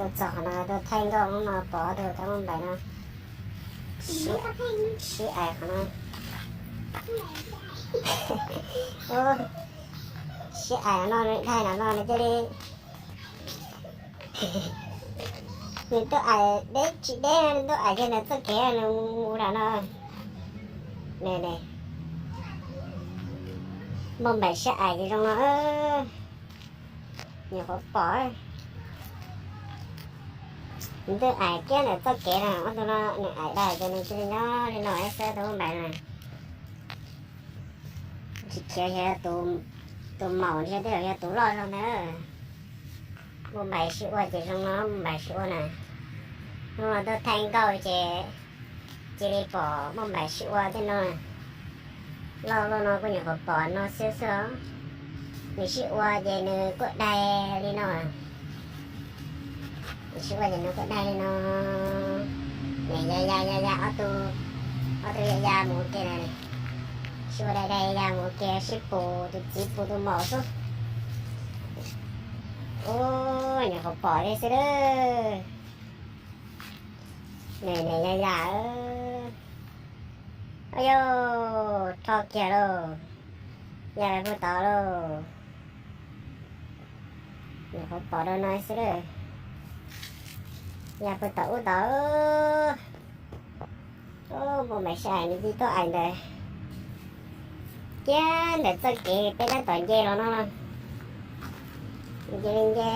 Txog qhov no tuaj thaij nkauj hnub no pom ob tug tau npais no sib ais qhov no. Sib ais no, nws daig no no nws cia li, nws tuaj ais deb tsis deb, nws tuaj ais kiag nws txoj kev nws mus nram no. Npauj npaim sib ais ces zoo no, nyuam qhuav pom. Nws twb ais kiag ntawm txoj kev no, ob tug no nws ais daig ces nws cia li nyob li no xwb, tus npauj npaim no. Tsis khiav yog tus maum, ntshe twb yog tus loj zog ntawd. Npauj npaim sib ua ces zoo no, npauj npaim sib ua na. Hnub no tuaj thaij nkauj ces cia li pom npauj npaim sib ua tej no. Loj loj no kuj nyuam qhuav pom no xwb xwb os. Nws sib ua ces nws kuj daig li no. Nws sib ua ces nws kuj daig li no. Nws ya ya ya ya ob tug, ob tug ya ya mus ua ke na. Sib ua daig daig ya mus ua ke, sib pus, tus txiv pus tus maum xwb. Ub, nyuam qhuav pom li xwb lawm. Nws nws ya ya. Au yau, rho kiag lauj. Ya puag tod lauj. Nyuam qhuav pom rau no xwb lawm. Ya puag tom ub tod. Ub, npauj npaim sib ais, nws cia li tuaj ais ntawd. Kiag ntawm txoj kev peb tab tom nce los no los. Nws cia li nce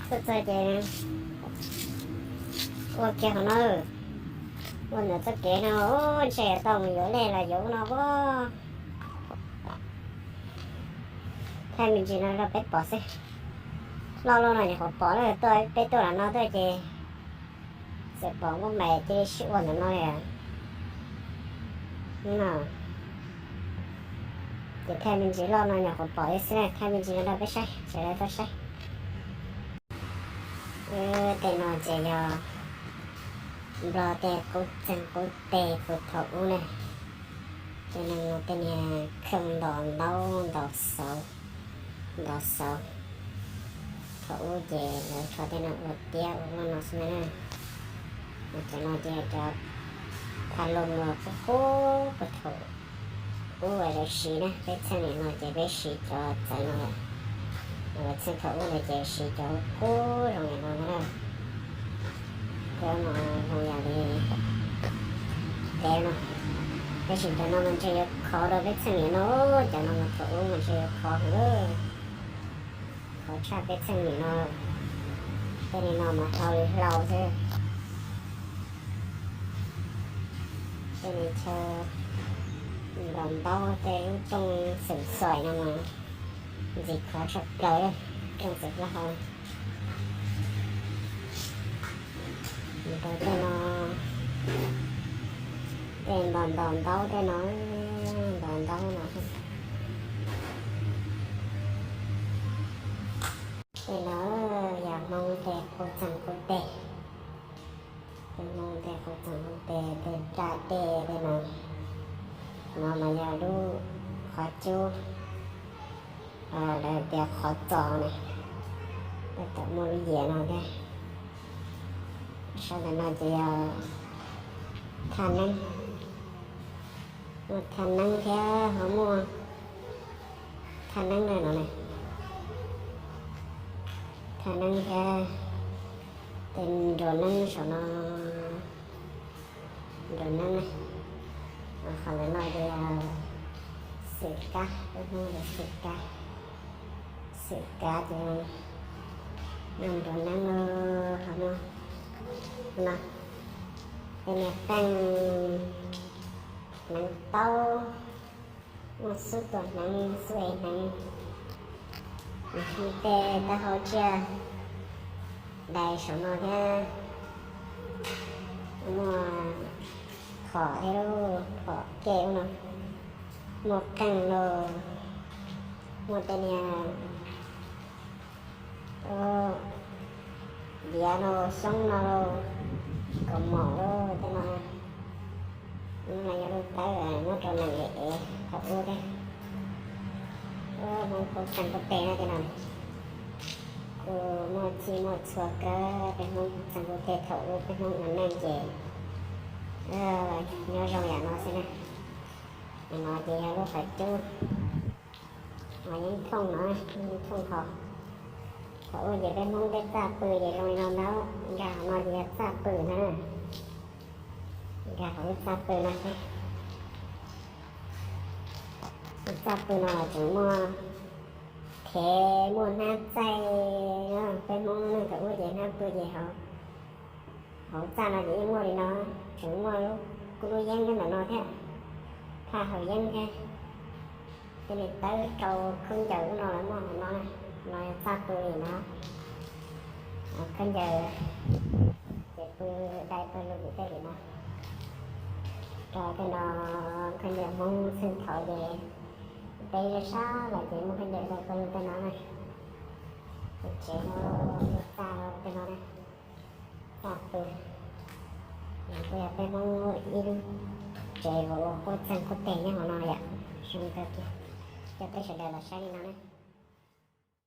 tuaj txog ces ua kiag qhov no. Ua ntawm txoj kev no, ntshe yuav tau mus yuav lej los yuav ub no ub. Thaij me ntsis no rau peb pom xwb. Loj loj no nyuam qhuav pom lawm, tuaj peb tuaj los no tuaj ces txawm pom npauj npaim cia li sib ua ntawm no li no. Ces thaij me ntsis loj no nyuam qhuav pom li xwb na, thaij me ntsis no rau peb saib, sawv daws tau saib. Tej no ces yog Nplog tej qub txeeg qub teg puag thaum ub na. Tej no tej niag kheej ntos ntaub ntos xauv, ntos xauv. Thaum ub ces lawv rho tej no ua tiab ua loj no xwb na. Cov no ces cov pha loo uas qub qub puag thaum ub uas lawv siv na, peb txheej nim no ces peb siv cov txawv no lawm. Lawv txheej thaum ub ntawd ces siv cov qub zoo li no na. Cov no zoo yam li tev no. Tab sis cov no mas ntshe yuav khov rau peb txheej nim no, cov no mas thaum ub mas ntshe yuav khov heev lawm. Khov tshaj peb txheej nim no. Tej li no mas hlau li hlau xwb. Tej li chaw ntaus ntaub tej lub rooj xeem xoim no mas ntxim khov tshaj plaws, rooj xeem plaub hau. Ntaus tej no, tej ntaus ntaus ntaub tej no, ntaus ntaub no. Tej no yog Hmoob tej qub txeeg qub teg. Tej Hmoob tej qub txeeg qub teg, tej daj dej tej no. No mas yog lub qhov cub, lawv tias qhov txos na, tej tawm muaj lub yias no thiab. Sab ntawm no ces yog thaj neeb, muaj thaj neeb thiab ho muaj thaj neeb na no na, thaj neeb thiab tej nruas neeb saum no, nruas neeb na. Qhov ntawm no ces yog xwm kab, lub Hmoob tias xwm kab, xwm kab ces no nruas neeb no, ho no, no, tej niag qeej hneev taub, muaj xub tuam hneev xub ev hneev, tej taub hau tsiaj dai saum no thiab, muaj phom thiab lub phom kej ub no, muaj qeej lauj, muaj tej niag diav no, xyoob no, kaus mom lauj tej no. No yog lub tawb muab rau nees ev thaum ub thiab. Hmoob qub txeeg qub teg no tej no, Kuj muaj txhij muaj txhua kawg, peb Hmoob txheej kuj tej thaum ub peb Hmoob ua neej ces nyob zoo yam no xwb na. Nim no ces yog lub qhov cub, yeeb thooj no, yeeb thooj hov. Thaum ub ces peb Hmoob tej txaj pw ces zoo li no ntag, nkag hauv no ces yog txaj pw na. Nkag hauv lub txaj pw no xwb. Lub txaj pw no los tseem muaj thev muaj hnab txaij, peb Hmoob neej thaum ub ces hnab pw ces hauv txaj no ces yeej muaj li no, tseem muaj kuj lub yeeb nyob ntawm no thiab, phaj hauv yeeb thiab. Tej li tawb rau khaub ncaws ub no los muaj hauv no, no yog txaj pw li no. Khaub ncaws ces pw dai pawg lug tim tej li no. Rau tej no khaub ncaws Hmoob txheej thaud ces peb sab los ces muaj khaub ncaws dai pawg lug tej no na. Tsev no, txaj tej no na, txaj pw. Kuj yog peb Hmoob ib lub tsev uas ua qub txeeg qub teg nyob hauv no yom. Zoo kawg kiag, coj peb sawv daws los saib li no na.